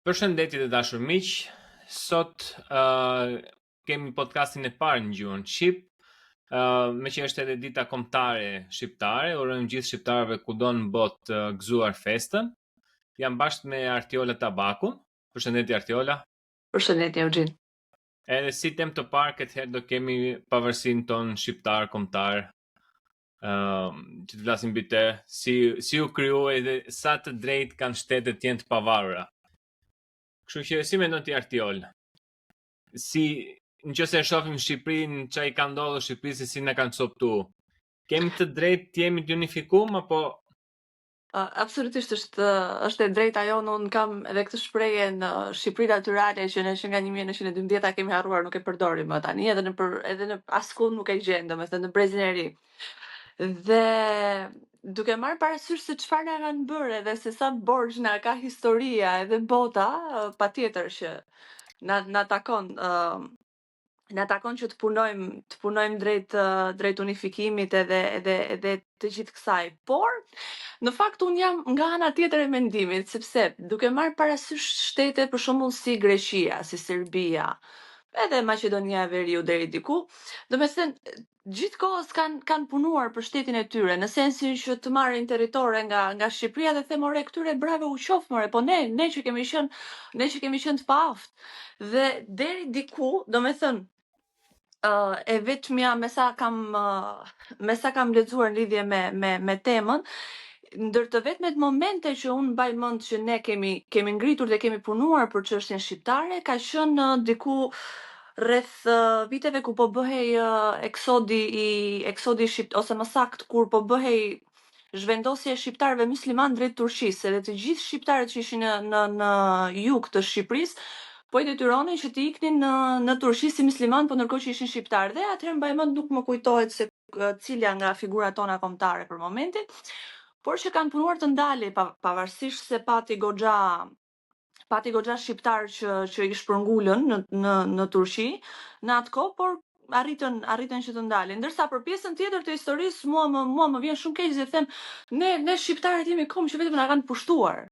Përshëndetje të dashur miq. Sot uh, kemi podcastin e parë në gjuhën shqip. Uh, meqë është edhe dita kombëtare shqiptare, urojmë gjithë shqiptarëve kudo në botë uh, gëzuar festën. Jam bashkë me Artiola Tabakun. Përshëndetje Artiola. Përshëndetje Eugen. Edhe si temë të parë këtë herë do kemi pavarësinë tonë shqiptar kombëtar. Ëm uh, që të flasim mbi të, si si u krijua edhe sa të drejtë kanë shtetet të jenë të pavarura. Kështu që si mendon ti Artiol? Si në qoftë se e shohim Shqipërinë, ça i ka ndodhur Shqipërisë si na kanë coptu. Kemi të drejtë të jemi të unifikuar apo Uh, absolutisht është është e drejta jonë, unë kam edhe këtë shprehje në Shqipëri natyrale që ne që nga 1912 kemi harruar, nuk e përdorim më tani, edhe në për, edhe në askund nuk e gjen, domethënë në brezin e ri. Dhe duke marrë parasysh se çfarë na kanë bërë edhe se sa borxh na ka historia edhe bota, patjetër që na na takon ë na takon që të punojmë të punojmë drejt drejt unifikimit edhe edhe edhe të gjithë kësaj. Por në fakt unë jam nga ana tjetër e mendimit, sepse duke marrë parasysh shtete për shembull si Greqia, si Serbia, edhe Maqedonia e Veriut deri diku, domethënë gjithë kohës kanë kanë punuar për shtetin e tyre, në sensin që të marrin territore nga nga Shqipëria dhe them ore këtyre bravo u qoftë more, po ne ne që kemi qenë ne që kemi qenë të paaftë. Dhe deri diku, domethënë, uh, e vetmja me sa kam uh, me sa kam lexuar në lidhje me me me temën, ndër të vetmet momente që unë mbaj mend që ne kemi kemi ngritur dhe kemi punuar për çështjen shqiptare ka qenë diku rreth viteve ku po bëhej eksodi i eksodi shqip ose më saktë kur po bëhej zhvendosja e shqiptarëve musliman drejt Turqisë, edhe të gjithë shqiptarët që ishin në në në jug të Shqipërisë po i detyronin që të iknin në në Turqi si musliman, po ndërkohë që ishin shqiptarë. Dhe atëherë mbaj mend nuk më kujtohet se cila nga figurat tona kombëtare për momentin, por që kanë punuar të ndalej pa, pavarësisht se pati goxha pati goxha shqiptar që që i shpërngulën në në në Turqi në atë kohë, por arritën arritën që të ndalin. Ndërsa për pjesën tjetër të historisë mua më mua më vjen shumë keq dhe them ne ne shqiptarët jemi komb që vetëm na kanë pushtuar.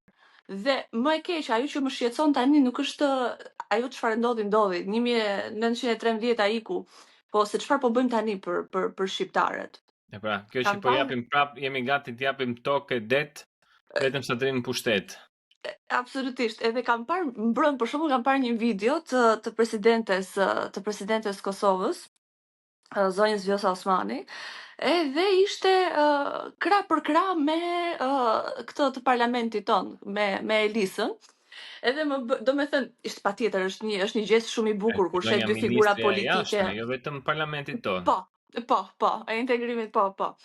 Dhe më e keq, ajo që më shqetëson tani nuk është ajo çfarë ndodhi ndodhi 1913 ai iku, po se çfarë po bëjmë tani për për për shqiptarët. E pra, kjo që po japim prap, jemi gati të japim tokë e det, vetëm sa të rrimë në pushtet. Absolutisht, edhe kam parë mbrëm për shembull kam parë një video të të presidentes të presidentes Kosovës, zonjës Vjosa Osmani, edhe ishte uh, krah për krah me uh, këtë të parlamentit ton, me me Elisën. Edhe më bë, do me thënë, ishte patjetër, është një është një gjest shumë i bukur kur sheh dy figura politike. Jashtme, jo vetëm parlamentit ton. Po, Po, po, e integrimit, po, po.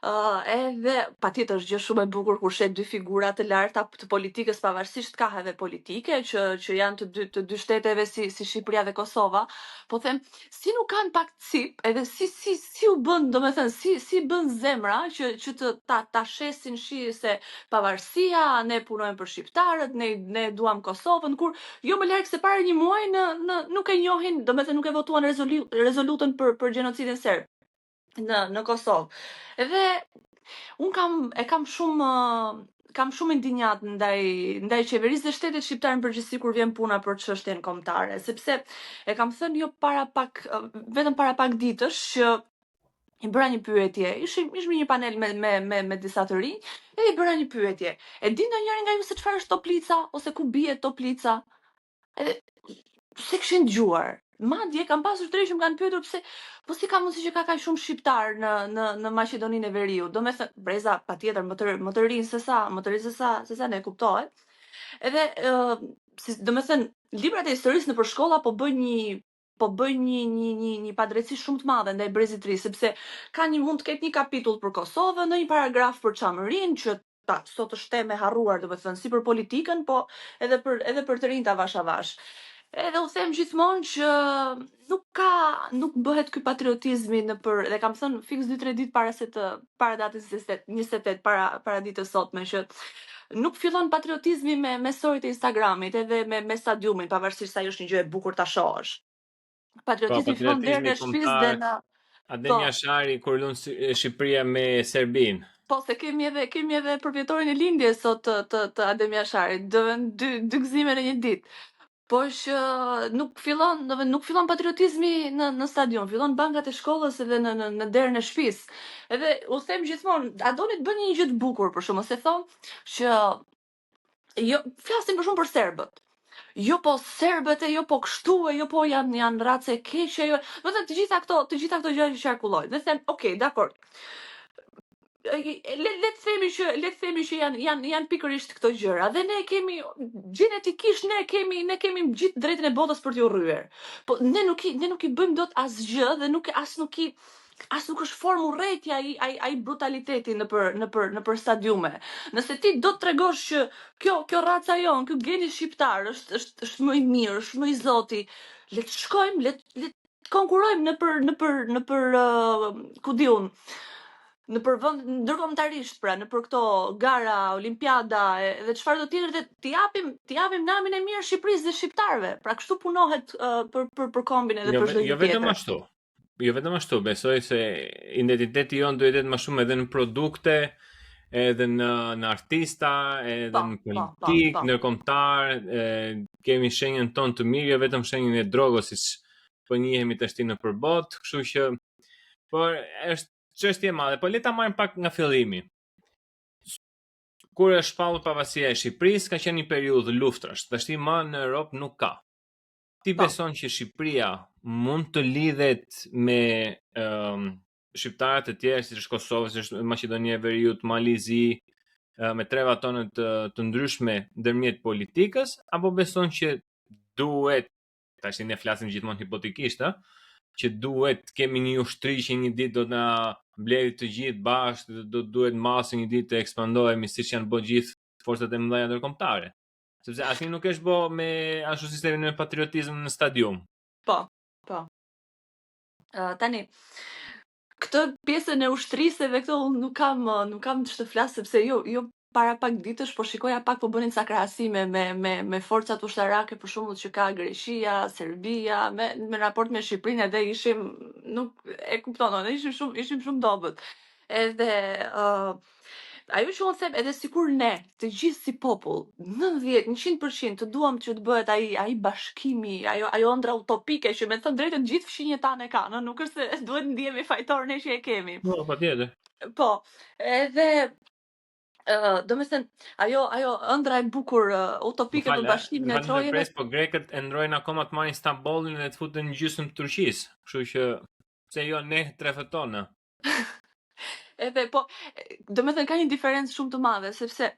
Uh, edhe patjetër është gjë shumë e bukur kur sheh dy figura të larta të politikës pavarësisht kaheve politike që që janë të dy të dy shteteve si si Shqipëria dhe Kosova, po them si nuk kanë pak cip, edhe si si si u bën, domethënë si si bën zemra që që të ta ta shesin shi se pavarësia, ne punojmë për shqiptarët, ne ne duam Kosovën, kur Jo më larg se para një muaji në në nuk e njohin, domethënë nuk e votuan rezolu, rezolutën për për gjenocidin serb në në Kosovë. Edhe un kam e kam shumë kam shumë indinjat ndaj ndaj qeverisë dhe shtetit shqiptar në përgjithësi kur vjen puna për çështjen kombëtare, sepse e kam thënë jo para pak vetëm para pak ditësh që i bëra një pyetje. Ishim ishim në një panel me me me me disa të rinj, edhe i bëra një pyetje. E di ndonjëri nga ju se çfarë është Toplica ose ku bie Toplica? Edhe s'e kishin dëgjuar. Madje kam pasur të rinj që më kanë pyetur pse po si ka mundësi që ka kaq shumë shqiptar në në në Maqedoninë e Veriut. Domethënë, breza patjetër më të më të rinj se sa, më të rinj se sa se sa ne kuptohet. Edhe ë si, domethënë, librat e historisë nëpër shkolla po bëjnë një po bëjnë një një një një padrejtësi shumë të madhe ndaj brezit të ri, sepse ka një mund të ketë një kapitull për Kosovën, ndonjë paragraf për Çamërinë që ta sot është temë e harruar, domethënë si për politikën, po edhe për edhe për të rinjtë avash avash. Edhe u them gjithmonë që nuk ka nuk bëhet ky patriotizmi nëpër dhe kam thënë fiks 2-3 ditë para se të para datës 28 28 para para ditës sotme që nuk fillon patriotizmi me me storyt e Instagramit edhe me me stadiumin, pavarësisht se ajo është një gjë e bukur ta shohësh. Po, Patriotizmi fillon patriotizmi derën e shtëpisë dhe kombëtar, në Adem po, Jashari kur lun Shqipëria me Serbinë. Po, se kemi edhe kemi edhe përvjetorin e lindjes sot të të, të Adem Jasharit, do dy dy gëzime në një ditë. Po që nuk fillon, do nuk fillon patriotizmi në në stadium, fillon bankat e shkollës edhe në në në derën e shtëpisë. Edhe u them gjithmonë, a doni të bëni një gjë të bukur për shembull, se thon që jo flasim për shumë për serbët. Jo po serbët e jo po kështu e jo po janë janë racë e keqe jo. Do të thënë të gjitha këto, të gjitha këto gjëra që qarkullojnë. Dhe them, ok, dakor. Le le të themi që le të themi që janë janë janë pikërisht këto gjëra dhe ne kemi gjenetikisht ne kemi ne kemi gjithë drejtën e botës për t'ju urryer. Po ne nuk i ne nuk i bëjmë dot asgjë dhe nuk as nuk i as nuk është formë urrejtje ai ai ai brutaliteti nëpër nëpër nëpër stadiume. Nëse ti do të tregosh që kjo kjo raca jonë, ky geni shqiptar është është është më i mirë, është më i zoti, le të shkojmë, le të le të konkurrojmë nëpër nëpër nëpër uh, ku di unë, nëpër vend ndërkombëtarisht, pra nëpër këto gara, olimpiada e, dhe çfarë do tjetër dhe t'i japim t'i japim namin e mirë Shqipërisë dhe shqiptarëve. Pra kështu punohet uh, për për për kombin edhe Jo, për çdo jo gjë vetëm tjetër. ashtu. Jo vetëm ashtu, besoj se identiteti jonë duhet të jetë më shumë edhe në produkte, edhe në në artista, edhe Po, në po, po, politikë, po. ndërkombëtar, e, kemi shenjën tonë të mirë, jo vetëm shenjën e drogës siç po njihemi tashti nëpër botë, kështu që por është çështje e madhe, po le ta marrim pak nga fillimi. Kur është shpallur pavarësia e Shqipërisë, ka qenë një periudhë luftrash. Tashti më në Europë nuk ka. Ti Po. beson që Shqipëria mund të lidhet me um, shqiptarët e tjerë, siç është Kosova, siç është Maqedonia e Veriut, Mali i Zi, ë, me trevat tona të, të ndryshme ndërmjet politikës, apo beson që duhet, tash ne flasim gjithmonë hipotekisht, ë, që duhet të kemi një ushtri që një ditë do të na mbledhë të gjithë bashkë dhe do duhet masë një ditë të ekspandohemi siç janë bërë gjithë forcat e mëdha ndërkombëtare. Sepse asnjë nuk është bë me ashtu sistemin me patriotizëm në stadium. Po, po. Uh, tani, këtë pjesën e ushtrisë edhe këto unë nuk kam nuk kam ç'të flas sepse jo jo para pak ditësh po shikoja pak po bënin ca krahasime me me me forcat ushtarake për shembull që ka Greqia, Serbia, me me raport me Shqipërinë edhe ishim nuk e kupton, ne ishim shumë ishim shumë dobët. Edhe ë ajo që unë them edhe sikur ne, të gjithë si popull, 90, 100% të duam që të bëhet ai ai bashkimi, ajo ajo ëndra utopike që me thënë drejtën gjithë fqinjët tanë e kanë, ëh, nuk është se duhet ndihemi fajtor ne që e kemi. Po, patjetër. Po, edhe ë do me thënë, ajo ajo ëndra e bukur uh, Më utopike fal, për ë, bashkimin më e fal trojeve, ndërpres, po grekët e ndrojnë akoma të marrin Stambollin dhe të futen në gjysmë të Turqisë. Kështu që pse jo ne trevat tona? Edhe po, do me thënë ka një diferencë shumë të madhe, sepse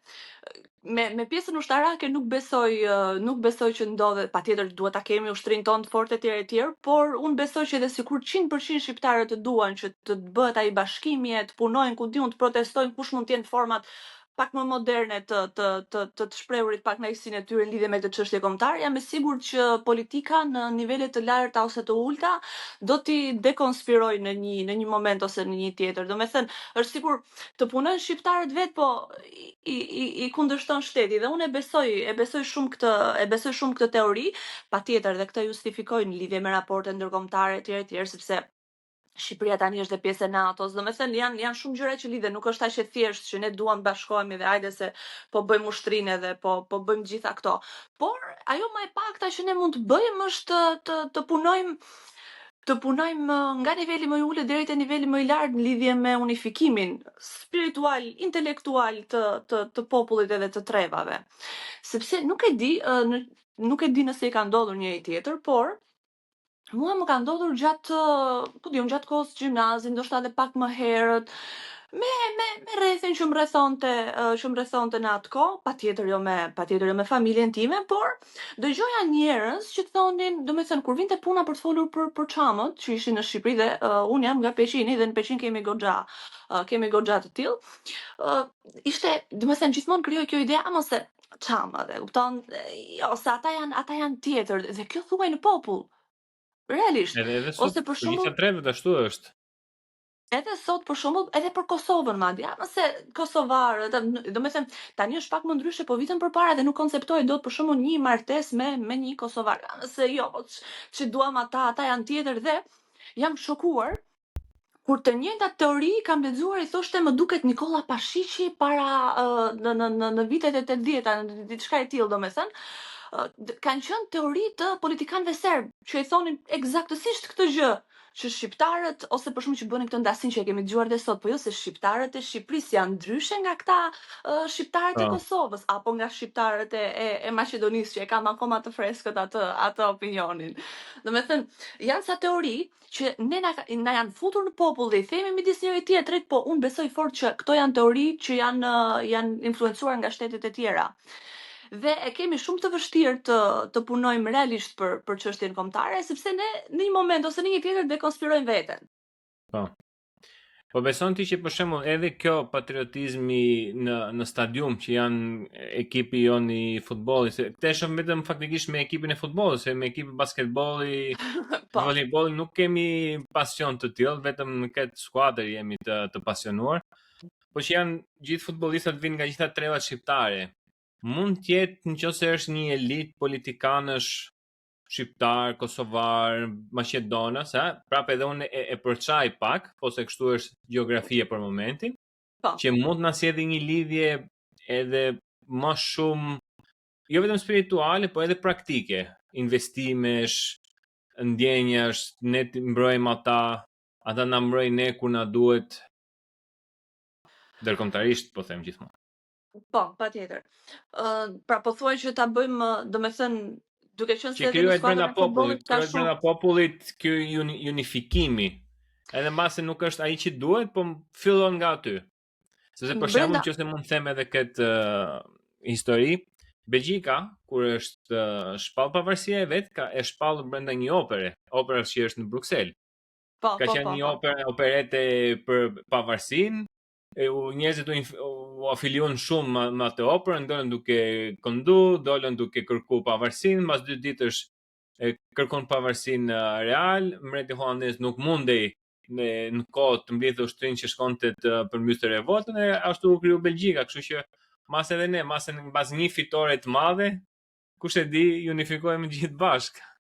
me me pjesën ushtarake nuk besoj ë, nuk besoj që ndodhet, patjetër duhet ta kemi ushtrinë tonë të fortë etj etj, por unë besoj që edhe sikur 100% shqiptarët të duan që të bëhet ai bashkimi e të punojnë, ku diun të protestojnë, kush mund të jenë format pak më moderne të të të të, të shprehurit pakënaqësinë e tyre në lidhje me këtë çështje kombëtare, jam e sigurt që politika në nivele të larta ose të ulta do t'i dekonspirojë në një në një moment ose në një tjetër. Do me thënë, është sikur të punojnë shqiptarët vet, po i i i kundërshton shteti dhe unë e besoj, e besoj shumë këtë, e besoj shumë këtë teori, patjetër dhe këtë justifikoj në lidhje me raportet ndërkombëtare etj etj, sepse Shqipëria tani është dhe pjesë e NATO-s, do me thënë janë janë shumë gjëra që lidhen, nuk është aq e thjeshtë që ne duam të bashkohemi dhe hajde se po bëjmë ushtrinë edhe po po bëjmë gjitha këto. Por ajo më e pakta që ne mund të bëjmë është të të, të punojmë të punojmë nga niveli më i ulët deri te niveli më i lartë në lidhje me unifikimin spiritual, intelektual të të të popullit edhe të trevave. Sepse nuk e di, ë, në, nuk e di nëse i ka ndodhur njëri tjetër, por Mua më ka ndodhur gjatë, ku di unë, gjatë kohës së gjimnazit, ndoshta edhe pak më herët, me me me rrethin që më rrethonte, ë, që më rrethonte në atë kohë, patjetër jo me patjetër jo me familjen time, por dëgjoja njerëz që thonin, do me thënë kur vinte puna për të folur për për çamët që ishin në Shqipëri dhe uh, unë jam nga Peqini dhe në Peqin kemi goxha, uh, kemi goxha të tillë. Uh, ishte, do me thënë gjithmonë krijoi kjo ide, ama se çamët, e kupton? Jo, se ata janë ata janë tjetër dhe kjo thuaj në popull. Realisht. Edhe edhe sot Ose për për gjitha shembull, trevat ashtu është. edhe sot për shembull, edhe për Kosovën madje, ja, nëse kosovarët, do me thënë, tani është pak më ndryshe, po vitën përpara dhe nuk konceptoj dot për shembull një martesë me me një kosovar. Ja, Nëse jo, po që duam ata, ata janë tjetër dhe jam shokuar. Kur të njëjtat teori kam lexuar i thoshte më duket Nikolla Pashiqi para në në në në vitet e 80-ta, në diçka e tillë domethënë, kanë qenë teori të politikanëve serb që i thonin ekzaktësisht këtë gjë, që shqiptarët ose për shembull që bënin këtë ndasinë që e kemi dëgjuar dhe sot, po jo se shqiptarët e Shqipërisë janë ndryshe nga këta uh, shqiptarët e po. Kosovës apo nga shqiptarët e, e, e Maqedonisë që e kam akoma të freskët atë atë opinionin. Domethënë, janë ca teori që ne na na janë futur në popull dhe i themi midis njëri tjetrit, po unë besoj fort që këto janë teori që janë janë influencuar nga shtetet e tjera. Dhe e kemi shumë të vështirë të të punojmë realisht për për çështjen kombëtare, sepse ne në një moment ose në një tjetër dekonspirojmë veten. Po. Po beson ti që për shembull edhe kjo patriotizmi në në stadium që janë ekipi jonë i futbollit, se këtë e shoh vetëm faktikisht me ekipin e futbollit, se me ekipin basketbolli, po. volejbolli nuk kemi pasion të tillë, vetëm në këtë skuadër jemi të të pasionuar. Po që janë gjithë futbollistët vijnë nga gjitha trevat shqiptare. Mund të jetë nëse është një elitë politikanësh shqiptar, kosovar, maqedonas, ha, prapë edhe unë e, e përçaj pak, po se kështu është gjeografia për momentin, po. që mund të na sjellë një lidhje edhe më shumë jo vetëm spirituale, po edhe praktike, investimesh, ndjenjash, ne të mbrojmë ata, ata na mbrojnë ne kur na duhet ndërkombëtarisht, po them gjithmonë. Po, patjetër. Ë, pra po thuaj që ta bëjmë, domethënë, duke qenë se edhe në skuadrën e futbollit ka shumë brenda popullit ky unifikimi. Edhe mbase nuk është ai që duhet, po fillon nga aty. Sepse për shembull, nëse mund të them edhe këtë uh, histori, Belgjika kur është uh, shpall pavarësia e vet, ka e shpallur brenda një opere, opera që është në Bruksel. Po, ka po, qenë po, një po. operë operete për pavarësinë, e u njerëzit u, u afiliuan shumë me, me atë operën, dolën duke këndu, dolën duke kërku pavarësinë, mbas dy ditësh e kërkon pavarësinë real, mbreti holandez nuk mundej në në kohë të mblidhte ushtrinë që shkonte të përmbyste revoltën e ashtu u kriju Belgjika, kështu që mas edhe ne, mas mbas një fitore të madhe, kush e di, unifikohemi të gjithë bashkë.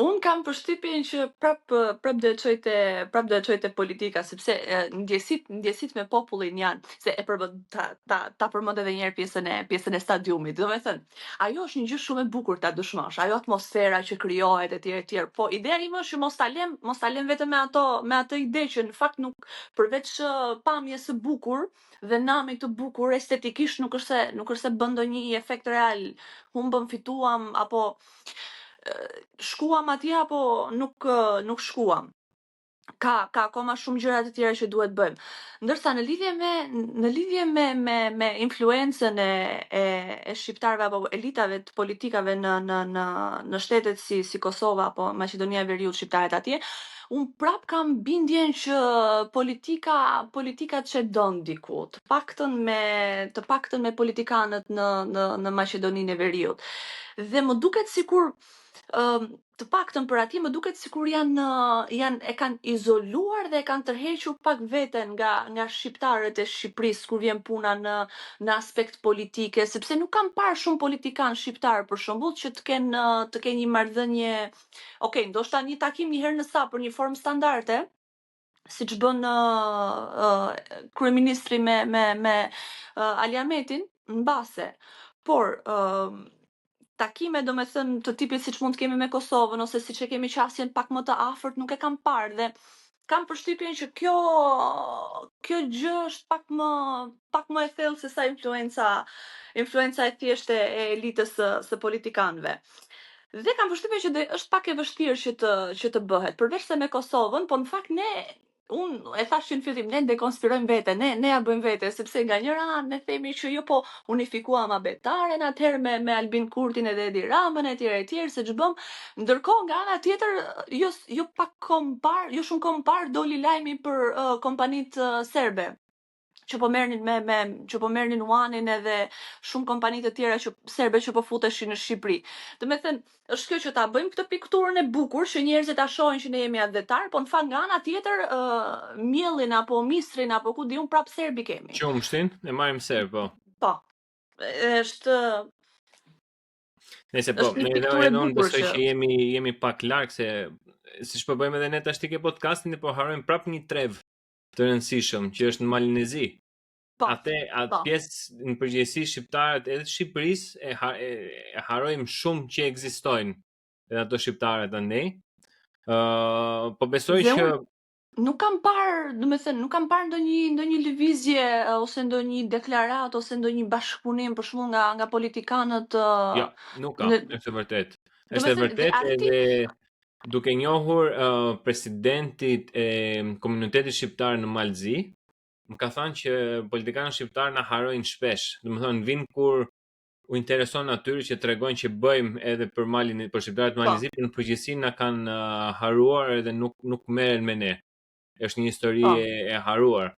Unë kam përshtypjen që prap prap do e çoj te prap do e çoj te politika sepse ndjesit ndjesit me popullin janë se e përmend ta ta ta përmend edhe një herë pjesën e pjesën e stadiumit. Domethënë, ajo është një gjë shumë e bukur ta dëshmosh, ajo atmosfera që krijohet etj etj. Po ideja ime është që mos ta lëm mos ta lëm vetëm me ato me atë ide që në fakt nuk përveç pamjes së bukur dhe namit të bukur estetikisht nuk është se nuk është se bën ndonjë efekt real, humbëm, fituam apo shkuam atje apo nuk nuk shkuam. Ka ka akoma shumë gjëra të tjera që duhet bëjmë. Ndërsa në lidhje me në lidhje me me me influencën e e, e shqiptarëve apo elitave të politikave në në në në shtetet si si Kosova apo Maqedonia e Veriut shqiptarët atje, unë prap kam bindjen që politika politika çedon diku, të paktën me të paktën me politikanët në në në Maqedoninë e Veriut. Dhe më duket sikur ë të paktën për atje më duket sikur janë janë e kanë izoluar dhe e kanë tërhequr pak veten nga nga shqiptarët e Shqipërisë kur vjen puna në në aspekt politike, sepse nuk kam parë shumë politikanë shqiptarë për shembull që të kenë të kenë një marrëdhënie, ok, ndoshta një takim një herë në sa për një formë standarde, siç bën uh, kryeministri me me me uh, Ali Ahmetin, mbase. Por uh, takime domethënë të tipit siç mund të kemi me Kosovën ose siç e kemi qasjen pak më të afërt nuk e kam parë dhe kam përshtypjen që kjo kjo gjë është pak më pak më e thellë se sa influenca influenca e thjeshtë e elitës së, së politikanëve. Dhe kam përshtypjen që dhe është pak e vështirë që të që të bëhet, përveç se me Kosovën, po në fakt ne unë e thash që në fillim, ne dekonspirojmë veten, ne ne ja bëjmë vete, sepse nga njëra anë ne themi që jo po unifikuam abetaren atëherë me me Albin Kurtin edhe Edi Ramën etj etj, se ç'bëm. Ndërkohë nga ana tjetër jo jo pak kohë më parë, jo shumë kohë më parë doli lajmi për uh, kompanitë uh, serbe që po merrnin me me që po merrnin One-in edhe shumë kompani të tjera që serbe që po futeshin në Shqipëri. Domethënë, është kjo që ta bëjmë këtë pikturën e bukur që njerëzit ta shohin që ne jemi atdhetar, po në fakt nga ana tjetër uh, miellin apo misrin apo ku di unë prap serbi kemi. Qumështin, e marrim serb, po. Po. Është. Nëse po, Është një ne edhe pikturë e edhe unë bukur besoj që që jemi jemi pak larg se siç po bëjmë edhe ne tash ke podcastin, ne po harrojmë prap një trev të rëndësishëm që është në Malin e Zi. Po, Atë atë po. pjesë në përgjithësi shqiptarët edhe të Shqipërisë e, ha, e, e harrojmë shumë që ekzistojnë edhe ato shqiptarët andej. Po besoj Dhe që unë nuk kam parë, do me thënë, nuk kam parë ndonjë ndonjë lëvizje ose ndonjë deklaratë ose ndonjë bashkëpunim për shembull nga nga politikanët jo, nuk ka, në është e vërtet. do Është me e thënë dhe vërtet arriti edhe duke njohur presidentit e komunitetit shqiptar në Malzi, më ka thënë që politikanët shqiptar na harrojnë shpesh. Do të thënë vinë kur u intereson atyre që tregojnë që bëjmë edhe për malin për shqiptarët Po. Malin e Zi, por në përgjithësi na kanë harruar edhe nuk nuk merren me ne. Është një histori Po. e, e harruar.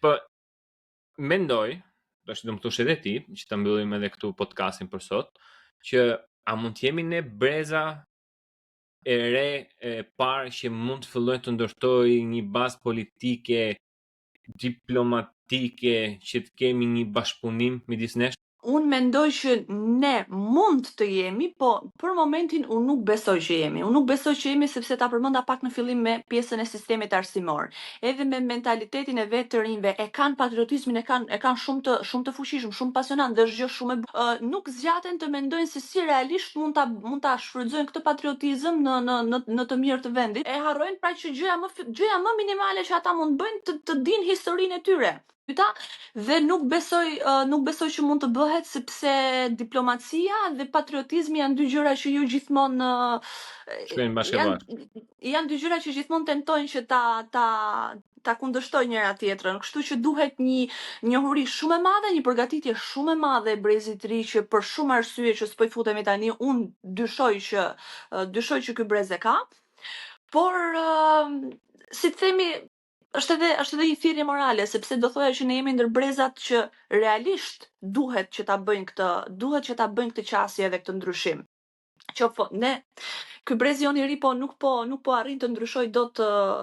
Po mendoj, tash do më thosh edhe ti, që ta mbyllim edhe këtu podcastin për sot, që a mund të jemi ne breza e re e parë që mund të fillojë të ndërtojë një bazë politike, diplomatike, që të kemi një bashkëpunim midis nesh? Unë mendoj që ne mund të jemi, po për momentin unë nuk besoj që jemi. Unë nuk besoj që jemi sepse ta përmenda pak në fillim me pjesën e sistemit arsimor. Edhe me mentalitetin e vetë të rinjve, e kanë patriotizmin, e kanë e kanë shumë të shumë të fuqishëm, shumë pasionant dhe është gjë shumë e nuk zgjaten të mendojnë se si realisht mund ta mund ta shfrytëzojnë këtë patriotizëm në në në në të mirë të vendit. E harrojnë pra që gjëja më gjëja më minimale që ata mund bëjnë të, të dinë historinë e tyre. Dyta, dhe nuk besoj nuk besoj që mund të bëhet sepse diplomacia dhe patriotizmi janë dy gjëra që ju gjithmonë Shkojnë bashkë e janë bashkë. janë dy gjëra që gjithmonë tentojnë që ta ta ta kundërshtojnë njëra tjetrën. Kështu që duhet një njohuri shumë e madhe, një përgatitje shumë e madhe e brezit të ri që për shumë arsye që s'po i futemi tani, unë dyshoj që dyshoj që ky brez e ka. Por si të themi, është edhe është edhe një thirrje morale, sepse do thoja që ne jemi ndër brezat që realisht duhet që ta bëjnë këtë, duhet që ta bëjnë këtë qasje edhe këtë ndryshim. Që po ne ky brez jon i ri po nuk po nuk po arrin të ndryshoj dot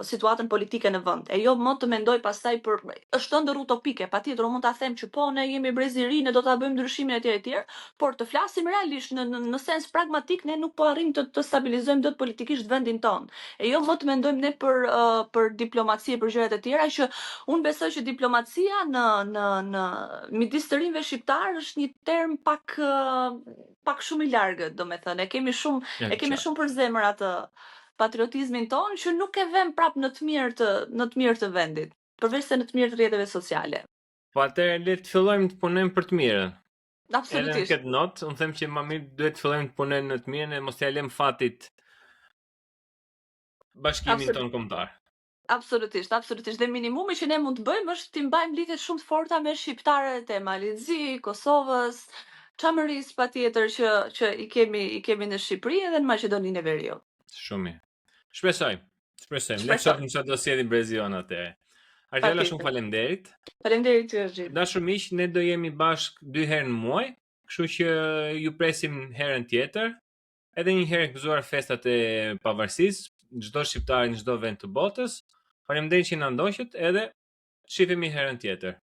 situatën politike në vend. E jo më të mendoj pastaj për është ëndërr utopike, patjetër unë mund ta them që po ne jemi brez i ri, ne do ta bëjmë ndryshimin etj etj, por të flasim realisht në në, në sens pragmatik ne nuk po arrim të të stabilizojmë dot politikisht vendin tonë. E jo më të mendojmë ne për për diplomaci e për gjërat e tjera që unë besoj që diplomacia në në në midis të rinjve shqiptar është një term pak pak shumë i largët, domethënë, e kemi shumë Ja, e kemi qartë. shumë për zemër atë patriotizmin tonë që nuk e vëm prap në të mirë të në të mirë të vendit, përveç se në të mirë të rrjeteve sociale. Po atëherë le të fillojmë të punojmë për të mirën. Edhe në Absolutisht. këtë notë, unë them që më mirë duhet të fillojmë të punojmë në të mirën e mos t'ia lëm fatit bashkimin Absolut. ton kombëtar. Absolutisht, absolutisht. Dhe minimumi që ne mund të bëjmë është të mbajmë lidhjet shumë të forta me shqiptarët e Malit Zi, Kosovës, Çamërisë patjetër që që i kemi i kemi në Shqipëri edhe në Maqedoninë e Veriut. Shumë mirë. Shpresojmë. Shpresojmë. Le të Shpresoj. shohim çfarë do sjelli brezi jon atëherë. Artiola, shumë Patjetër. faleminderit. Faleminderit ty, Zhil. Dashur miq, ne do jemi bashk dy herë në muaj, kështu që ju presim herën tjetër. Edhe një herë gëzuar festat e pavarësisë, çdo shqiptar në çdo vend të botës. Faleminderit që na ndoqët edhe shihemi herën tjetër.